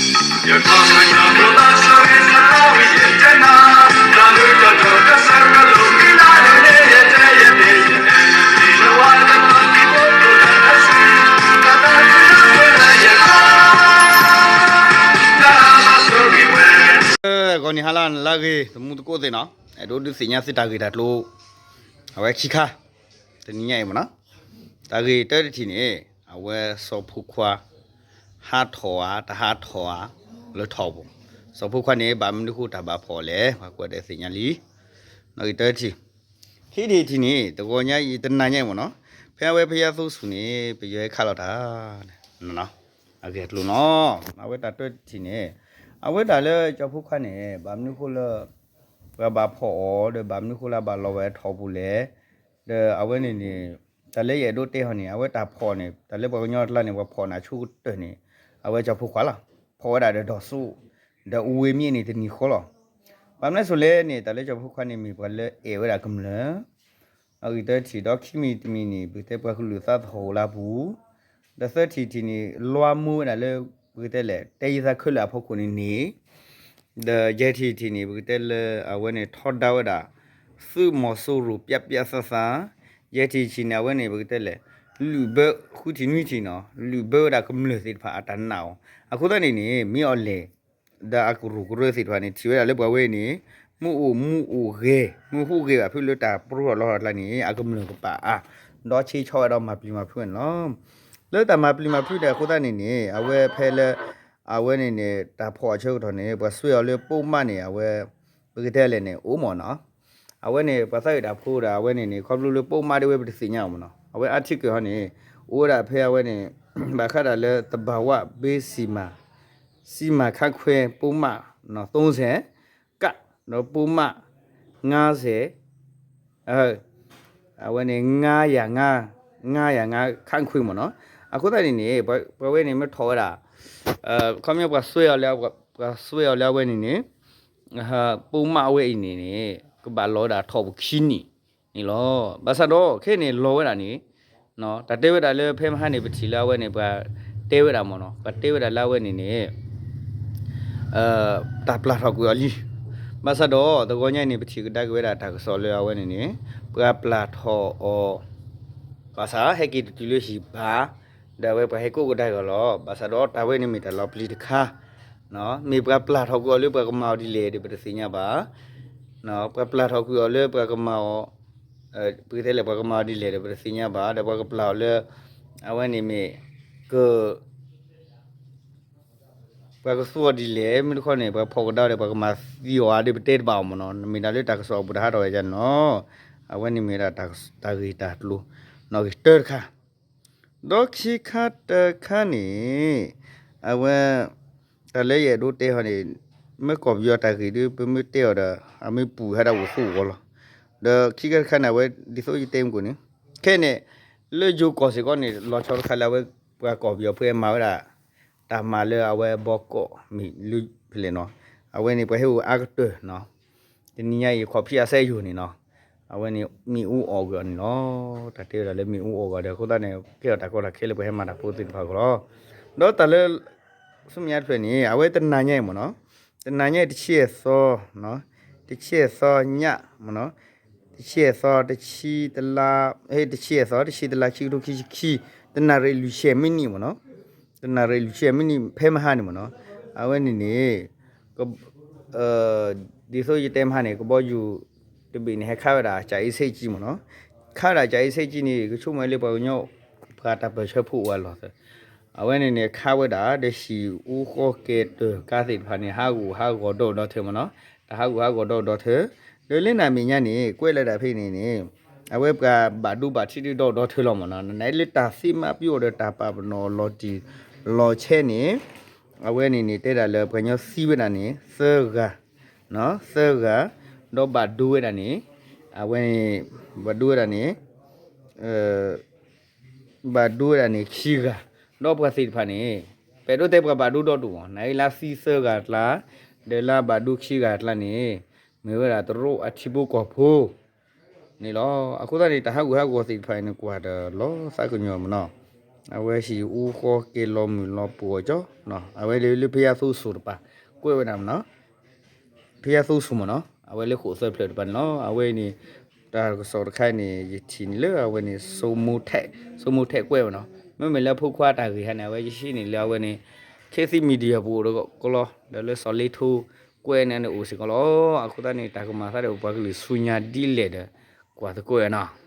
ဂီၤနံၤဟါလၢအဂ့ၤ တမူတကိးသ့ၣ်နီၤ, အဲၣ်ဒိးဒုးသ့ၣ်ညါသုတၢ်ဂ့ၢ်တၢ်ကျိၤ အဝဲခံခါ တနံၤညါအံၤမ့ၢ်နီၤ, တၢ်ဂ့ၢ်တၢတထံၣ်န့ၣ် အဝဲစီၤဖိခွါ ဟးထီၣ်ဧါ တဟးထီၣ်ဧါ လၢထိၣ်ပူၤ, စီၤဖိခွါန့ၣ် ဘၣ်မနုၤဃိတၢ်ဘၣ်ဖီၣ်အီၤလဲၣ် ပှၤကွၢ်ဒဲးသ့ၣ်ညါလံ, နီၣ်ဂံၢ်တၢတထံၣ်, ခံထံၣ်တထံၣ်န့ၣ် တဂီၤညါအံၤ တနၤညါအံၤမ့ၢ်နီၤ, ဖဲအဝဲဖဲယါသိဆူၣ်န့ၣ် ပယီၤဟဲခးလီၤတၢ် အဂ့ၢ်အကျိၤနီၤ, အဝဲတၢ်တၢတထံၣ်န့ၣ် အဝဲတၢ်လၢစီၤဖိခွါန့ၣ် ဘၣ်မနုၤဃိလၢ ပှၤဘၣ်ဖီၣ်အီၤ ဒီးဘၣ်မနုၤဃိလၢအဘၣ်လီၤဝဲထိၣ်ပူၤလဲၣ်, ဒီးအဝဲန့ၣ်န့ၣ် တၢ်လၢယအဲၣ်ဒိးတဲဟီန့ၣ် အဝဲတၢ်ဖီၣ်န့ၣ် တၢ်လၢပှၤကညီအကျါန့ၣ် ပှၤဖီၣ်န့ၣ်အဆိကတၢၢ်န့ၣ် အဝဲစီၤဖိခွါလီၤ, ဖီၣ်ဝဲဒၣ်ဒီးဒီးစိ ဒီးအူဝ့မ့ၢ်န့ၣ်တနံၤဃီလီၤ, ဘၣ်မနုၤအဃိလဲၣ်န့ၣ် တၢ်လၢစီၤဖိခွါန့ၣ်မ့ၢ်ပှၤလၢအဲၣ်ဝဲဒၣ်ကမျၢၢ် အဂ့ၢ်တထံၣ်ဒီးခံမံၤတမံၤန့ၣ် ပကတဲပှၤကလုာ်သးသဟီၣ်လၢအပူၤ, ဒီးသၢထံၣ်တထံၣ်န့ၣ် လွှမ်းမိုးဝဲဒၣ်လၢ ပကတဲလဲၣ် တဲယသးခဲလၢာ်အဖီခိၣ်န့ၣ်န့ၣ်, ဒီးယဲၢ်ထံၣ်တထံၣ်န့ၣ် ပကတဲလၢအဝဲန့ၣ် ထီဒါဝဲဒၣ် သုးမီၤစိရိၤပျးပျးသးသး, ယဲၢ်ထံၣ်တထံၣ်န့ၣ် အဝဲန့ၣ် ပကတဲလဲၣ် လုၢ်ဘၢ ဃုထံၣ်နွံထံၣ်နီၤ လုၢ်ဘၢဝဲဒၣ်ကမျၢၢ်သ့ၣ်တဖၣ်အတၢ်နာ်အီၤ, အဃိသတးန့ၣ်န့ၣ် မ့ၢ်အီၤလဲၣ် ဒီးအကရူၢ်ကရၢသ့ၣ်တဖၣ်န့ၣ် ထံၣ်ဝဲဒၣ်လၢပှၤဝဲအံၤန့ၣ် မ့ၢ်အိၣ်မူအိၣ်ဂဲၤ မ့ၢ်ဟူးဂဲၤဘၣ်ဖုးလၢတၢ်ပရူၢ်ထီၣ်လီၤထီၣ်အကျါန့ၣ် အကမျၢၢ်ကပာ်အါ ဒီးဆ့ဆီဝဲဒီးမၤပျံၤမၤဖုးဝဲန့ၣ်လီၤ. လၢတၢ်မၤပျံၤမၤဖုးဒၣ်အဃိသတးန့ၣ်န့ၣ် အဝဲဖဲလၢ အဝဲန့ၣ်န့ၣ် တၢ်ဖီၣ်အဆၢကတီၢ်န့ၣ် ပှၤစွဲအီၤလၢပိာ်မၣ်န့ၣ် အဝဲ ပကတဲလဲၣ်န့ၣ် အိၣ်မ့ၢ်နီၤ အဝဲန့ၣ် ပှၤသးဝံၣ်တၢ်ဖိဒၣ်အဝဲန့ၣ်န့ၣ် ခီဖျိလၢပိာ်မၣ်ဒၣ်ဝဲပတသ့ၣ်ညါအီၤမ့ၢ်နီၤ အဝဲအထံကၢၢ်ဟီန့ၣ် အိၣ်ဝဲဒၣ်ဖဲအဝဲန့ၣ် ဘၣ်ဃးဒၣ်လၢသဘာဝ ဘ့စံမ စံမခါခွဲ ပိာ်မၣ် သုံးဆယ် က ဒီးပိာ်မၣ် ငါးဆယ် အဝဲန့ၣ် ငါးရာငါး ငါးရာငါး ခါခွဲမ့ၢ်နီၤ အဃိသတးန့ၣ်န့ၣ် ပှၤဝဲန့ၣ်မ့ၢ်ထီၣ်ဝဲဒၣ် ခီပညီပှၤစွဲအီၤလၢ ပှၤစွဲအီၤလၢအဝဲန့ၣ်န့ၣ် ပိာ်မၣ်အဝဲအံၤန့ၣ်န့ၣ် ကဘၣ်လီၤဝဲဒၣ်ထိၣ်ပူၤခံနံၣ်န့ၣ်လီၤ. ဘၣ်ဆၣ်ဒီးခဲအံၤန့ၣ်လီၤဝဲဒၣ်န့ၣ် တၢ်တဲဝဲဒၣ်လၢဖဲမဟါန့ၣ် ပထံၣ်လၢအဝဲန့ၣ် ပှၤတဲဝဲဒၣ်မ့ၢ်နီၤ ပှၤတဲဝဲဒၣ်လၢအဝဲန့ၣ်န့ၣ် တၢ်ပျၢ်ထီၣ်ကွံာ်အီၤလံ. ဘၣ်ဆၣ်ဒီးတဂီၤညါအံၤန့ၣ် ပထံၣ်ကဒါက့ၤဝဲဒၣ်တၢ်ကစီၣ်လၢအဝဲန့ၣ်န့ၣ် ပှၤပျၢ်ထီၣ်အီၤ ဘၣ်ဆၣ်ဟဲက့ၤတတုၤလၢဟံၣ်ဘါ ဒီးအဝဲပှၤဟဲကိးကဒါက့ၤအီၤလီၤ. ဘၣ်ဆၣ်ဒီးတၢ်ဝဲန့ၣ်မ့ၢ်တၢ်လီၤပျံၤတခါ မ့ၢ်ပှၤပျၢ်ထီၣ်ကွံာ်အီၤလၢပှၤကမၤအီၤဒ်လဲၣ်ဒီးပတသ့ၣ်ညါဘၣ်. ပှၤပျၢ်ထီၣ်ကွံာ်အီၤလၢပှၤကမၤအီၤ ပကတဲလဲၣ် ပှၤကမၤအီၤဒ်လဲၣ်ဒီးပတသ့ၣ်ညါဘၣ် ဒီးပှၤကပျၢ်အီၤလၢ အဝဲန့ၣ်မ့ၢ် က ပှၤကသူအီၤဒ်လဲၣ် မ့ၢ်တခီန့ၣ် ပှၤဖီၣ်ကဒါအီၤဒီး ပှၤကမၤသံအီၤဧါဒီး ပတဲတဘၣ်အီၤမ့ၢ်နီၤ မ့ၢ်ဒၣ်လၢတၢ်ကစီၣ်အပူၤတဟးထီၣ်ဝဲဒ်န့ၣ်လီၤ. အဝဲန့ၣ်မ့ၢ်ဒၣ်တၢ်ဂ့ၢ်တၢ်ကျိၤ နီၣ်ဂံၢ်တၢတခါ ဒီးခံခါတခါန့ၣ် အဝဲ တၢ်လၢယအဲၣ်ဒိးတဲဟီန့ၣ် မ့ၢ်ကီၢ်ပယီၤတၢ်ဂ့ၢ်ဒီး ပမ့ၢ်တဲအီၤဒီး အမ့ၢ်ပူၤဟဲဒၣ်အိၣ်သူၣ်အဂီၢ်လီၤ. ဒီးခံခါတခါန့ၣ် အဝဲဒ်သိးယတဲမုၢ်ကိၢ်န့ၣ် ခဲအံၤန့ၣ် လၢယိၤကီၢ်စ့ၢ်ကီးန့ၣ် လီၤဆီတခါလၢအဝဲပှၤကီၢ်ပယီၤဖိဟဲမၤဝဲဒၣ် တၢ်မၤလၢအဝဲဘီကီးမ့ၢ်လၢဖဲလဲၣ်နီၤ အဝဲန့ၣ်ပှၤဟဲအိၣ်အါကတၢၢ်နီၤ တနံၤညါအံၤ ခီၣ်ဖံးအစဲယိာ်န့ၣ်နီၤ အဝဲန့ၣ်မ့ၣ်အူအီၣ်ကွံာ်အီၤန့ၣ်လီၤ. တၢ်တဲဝဲဒၣ်လၢမ့ၣ်အူအီၣ်ကွံာ်ဒီး အဃိသတးန့ၣ် ကဲထီၣ်တၢ်ကီတၢ်ခဲလၢပှၤဟဲမၤတၢ်ဖိသ့ၣ်တဖၣ်အဂီၢ်လီၤ. ဒီးတၢ်လၢ ဆူမဲာ်ညါတဖျၢၣ်န့ၣ် အဝဲတနၤညါအံၤမ့ၢ်နီၤ တနၤညါအံၤတဆံယဲၢ်သီ တဆံယဲၢ်သီညါမ့ၢ်နီၤ တဆံယဲၢ်သီ တဆံတလါ တဆံယဲၢ်သီ တဆံတလါ ခံကထိခံဆံခံ တနၣ်ရံၣ်လွံၢ်ဆံမံးနံးမ့ၢ်နီၤ တနၣ်ရံၣ်လွံၢ်ဆံမံးနံး ဖဲမဟါန့ၣ်မ့ၢ်နီၤ အဝဲန့ၣ်န့ၣ် ဒ်သိးယတဲမဟါန့ၣ် ကဘီယူၤတဘ့ၣ်န့ၣ် ဟဲခးဝဲဒၣ်ကၠၤအ့စ့ကၠံမ့ၢ်နီၤ ခးဝဲဒၣ်ကၠၤအ့စ့ကၠံန့ၣ် ကဆိကမိၣ်လၢပှၤကညီ ပှၤတၢ်ပၢၢ်ဆၢဖိအိၣ်အလီၢ်သၢ အဝဲန့ၣ်န့ၣ် ခးဝဲဒၣ်ဒီးဟံၣ်အူဃီကဲၤတၢၢ်ကါသ့ၣ်တဖၣ်န့ၣ် ဟးဂူာ်ဟးဂီၤဒီဒီထၢမ့ၢ်နီၤ တၢ်ဟးဂူာ်ဟးဂီၤဒီဒီထၢ ဒီးလၢနၤမဲာ်ညါန့ၣ် ကွဲးလၢဒၣ်ဖဲန့ၣ်န့ၣ် အဝဲပှၤဘၣ်ဒိဘၣ်ထံးဒီဒီထၢလီၤမ့ၢ်နီၤ နလၢတၢ်သ့မၤပျီဒီးတၢ်ပာ်ပနီၣ်လီၤတံၢ်လီၤဆဲးန့ၣ် အဝဲန့ၣ်န့ၣ် တဲဒၣ်လၢပှၤကညီသံဝဲဒၣ်န့ၣ် သၢဂၤ သၢဂၤ ဒီးဘၣ်ဒိဝဲဒၣ်န့ၣ် အဝဲန့ၣ် ဘၣ်ဒိဝဲဒၣ်န့ၣ် ဘၣ်ဒိဝဲဒၣ်န့ၣ်ခံဂၤ ဒီးပှၤသ့ၣ်တဖၣ်န့ၣ် ပအဲၣ်ဒိးတဲပှၤဘၣ်ဒိဒီဒူၣ်မ့ၢ် နအံၤလၢသံသၢဂၤအကျါ ဒီးလၢဘၣ်ဒိခံဂၤအကျါန့ၣ် မ့ၢ်ဝဲဒၣ်တရူးအထံဖိကီၢ်ဖိန့ၣ်လီၤ. အဃိသတးန့ၣ် တၢ်ဟးဂူာ်ဟးဂီၤသ့ၣ်တဖၣ်အံၤန့ၣ် ကွၢ်ဒီးလီၤသးကညီၤမ့ၢ်နီၤ အဝဲဟံၣ်အူဃီက့ၤလီၤမုၢ်လီၤပှီၢ်ကၠီ, အဝဲလၢဖယါသူစိၤတပၤ ကွဲးဝဲဒၣ်မနီၤ, ဖယါသူစိၤမနီၤ အဝဲလၢဃိာ်သၢဖျၢၣ်တပၤန့ၣ်လီၤ. အဝဲအံၤန့ၣ် တၢ်ကစီၣ်တခါအံၤန့ၣ် ယထံၣ်န့ၣ်လၢအဝဲန့ၣ် စိမိၤထဲးကွဲးဝဲနီၤ, မ့မ့ၢ်လၢအဖိခွါတၢ်ဂ့ၢ်ဟါန့ၣ် အဝဲယဟံးန့ၢ်လၢအဝဲန့ၣ် Khit Thit Media ပူၤအိၣ်ဒီးကလီ ဒီးလၢစီၤလ့ထိကွဲးန့ၣ်န့ၣ်အိၣ်စ့ၢ်ကီးလီၤ. အဃိသတးန့ၣ် တၢ်ကမၤသးဒီးပပှၤကလုာ်ဆူညါဒ်လဲၣ်ဒီး ကွၢ်သကိးနီၤ.